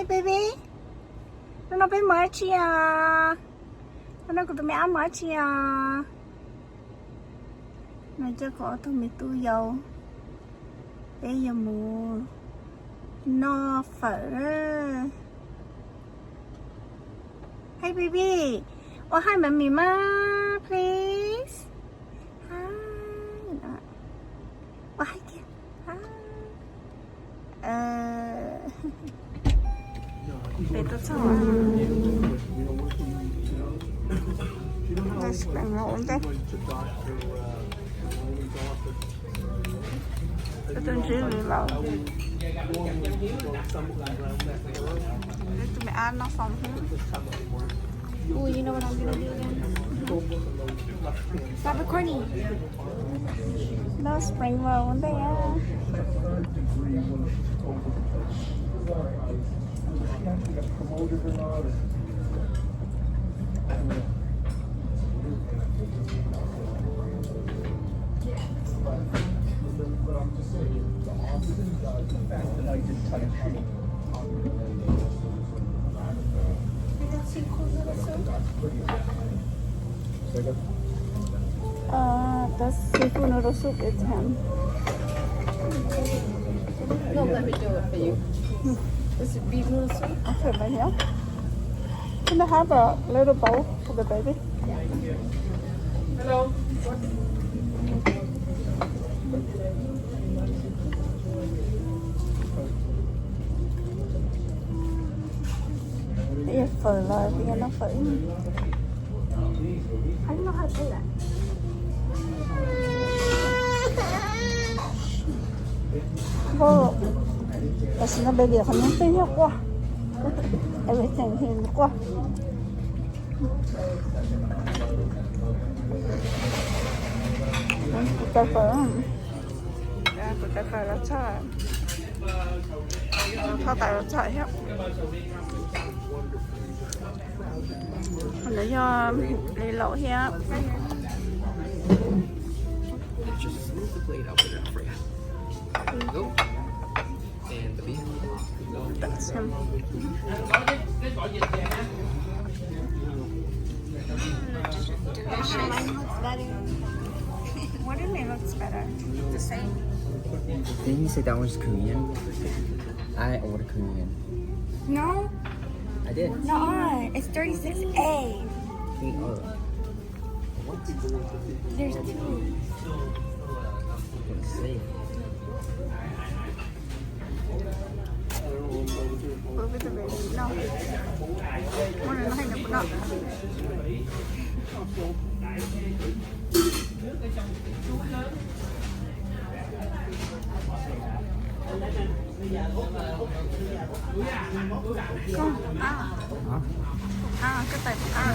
Baby, hnub no peb mus dab tsi os? Hnub no kuv tus me ab mus dab tsi os? No coj kuv ob tug me tub yau, peb yuav mus noj fawm na. Hey baby, ua hi mummy mas, please. Hi. Ua hi kiag. Hi. Peb tuaj txog, peb mus ua ntej. Peb tuaj ntsib Lwm Laus, peb tus me ab noj fawm xwb. Ooh, you know what I'm gonna do again? Stop recording. Noj spring roll ua ntej. Uh, that's seafood noodle soup. It's him. No, let me do it for you. This is beef noodle soup. Okay, right here. Can I have a little bowl for the baby? Hello. Ib fawm los ib noj fawm. Tam sim no baby qhov nyob twg yog quaj, everything he quaj. Kuv tais fawm, kuv tais fawm los txog, txog tais los txog thiab. Qhov ntawd yog Lwm Laus thiab. That's him. Delicious. What do you mean looks better? The same. Didn't you say that one's Korean? I ordered Korean. No. I did. No, it's thirty-six A. Three O. What? There's two. Let's see. Ua li ntawd no, ua li no hay no kuv no. Koj, koj tais qab.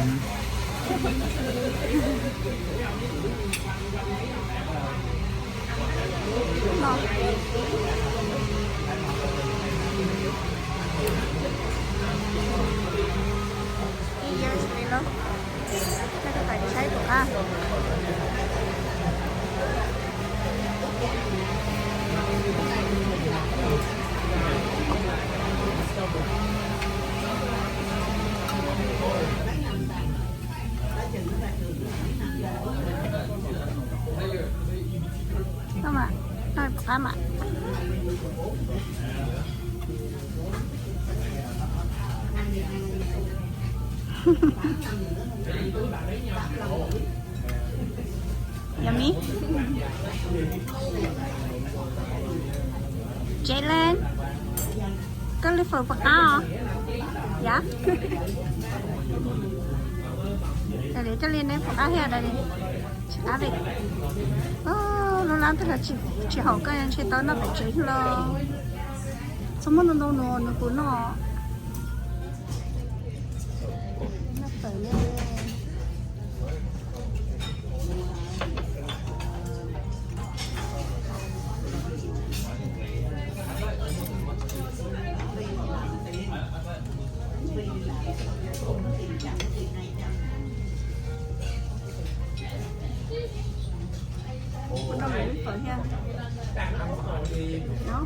Ib years li lauj. Koj tais saib tus qab. Koj mas, koj tus qab mas. Yummy. Jalen, koj li fawm puas qab os? Yam. Daim lias koj li neb puas qab thiab daim lias? Tsis qab li. Lub lab twg los tsis haum koj ntshe tau noj pem tsev los. Txhob muab ntau ntau nws, nws puas noj. Ua tau lub phawv thiab. No.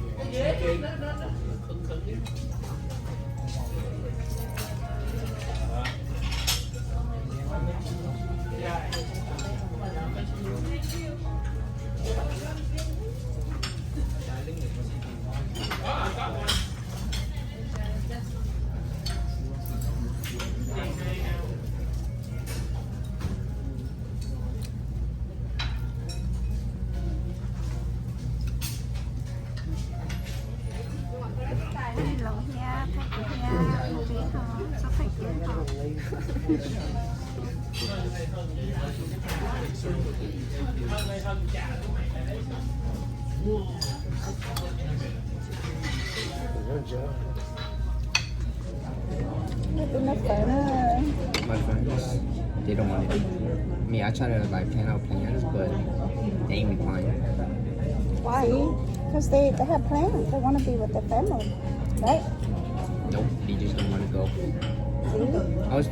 Enough phở na. My friends, they don't want it. I mean, I try to like plan out plans, but they ain't replying. Why? Because they, they have plans. They want to be with their family, right? Nope, they just don't want to go. See? I was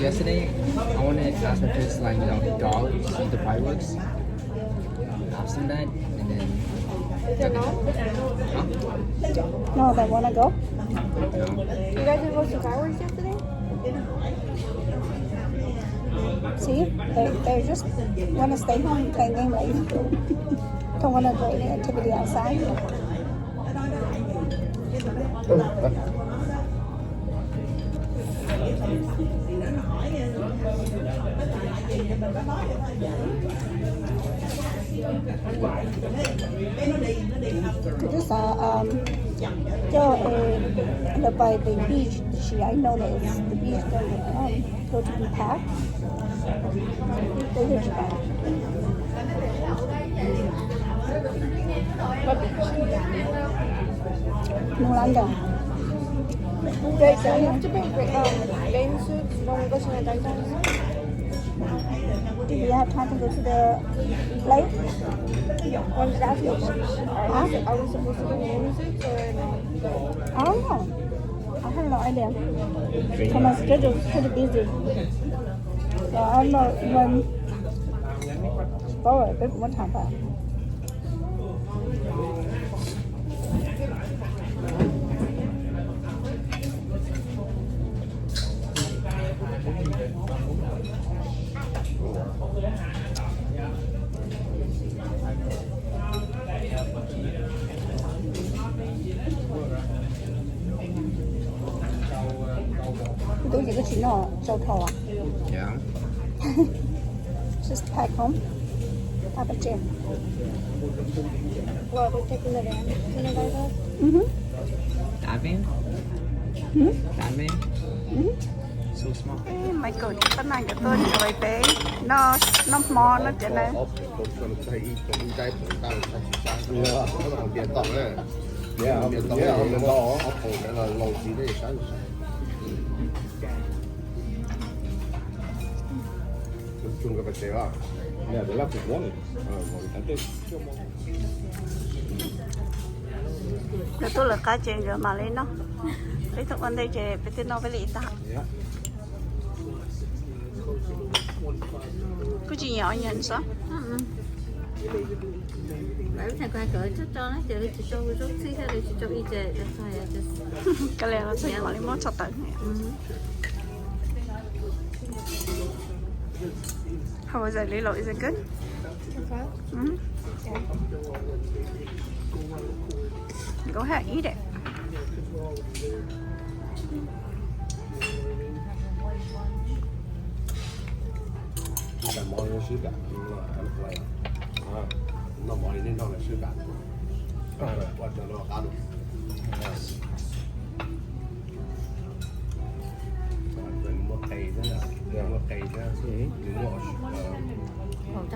yesterday. I wanted to ask my parents to like you know dog see the fireworks. Ask them that, and then They're not? Huh? No, they want to go. No. You guys didn't go to fireworks yesterday? See, they, they just want to stay home and play game like don't want to do any activity outside. Kuv twb xav coj lawv pais the beach, tiam sis I know that it's the beach that um, going to be packed. Mus lawm ntawm. They say you have to bring um, bathing suits when we go to the dive bar. Do we have time to go to the lake? I'm just asking. Are we, are we supposed to bring bathing suits or no? I don't know. I have no idea. So my schedule is pretty busy. So I don't know when. Tsis paub, peb puas muaj tham pas. Kuv twb ces koj tsis noj tsau dhau as. Yeah. Just pack home. Papa chair. What, we're taking the van to Nevada? Mhm. Diving? Mhm. Diving? Mhm. So small. Ej, Michael, tab naj cov tuaj nrog peb noj, noj hmo no tias na. Nkawd tuaj lawv qab ces nkawd mam li noj. Peb tuaj ua ntej ces peb twb noj peb li tag. Kuj tsis nyiam onions os. Ka li los txog mam li muab tso tawm. How was it, Lilo? Is it good? Mm-hmm. Go ahead, eat it. Noj mov li nej noj lawm swb kam. Ua cov no qab lawm. Nws muaj qe thiab, nws muaj qe thiab, nws muaj. Nws muaj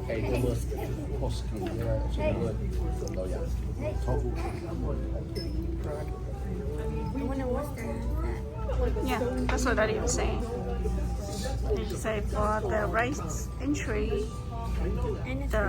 qe thiab muaj pork skin thiab, ntau yam. Yeah, that's what Daddy was saying. He said for the rice entry, the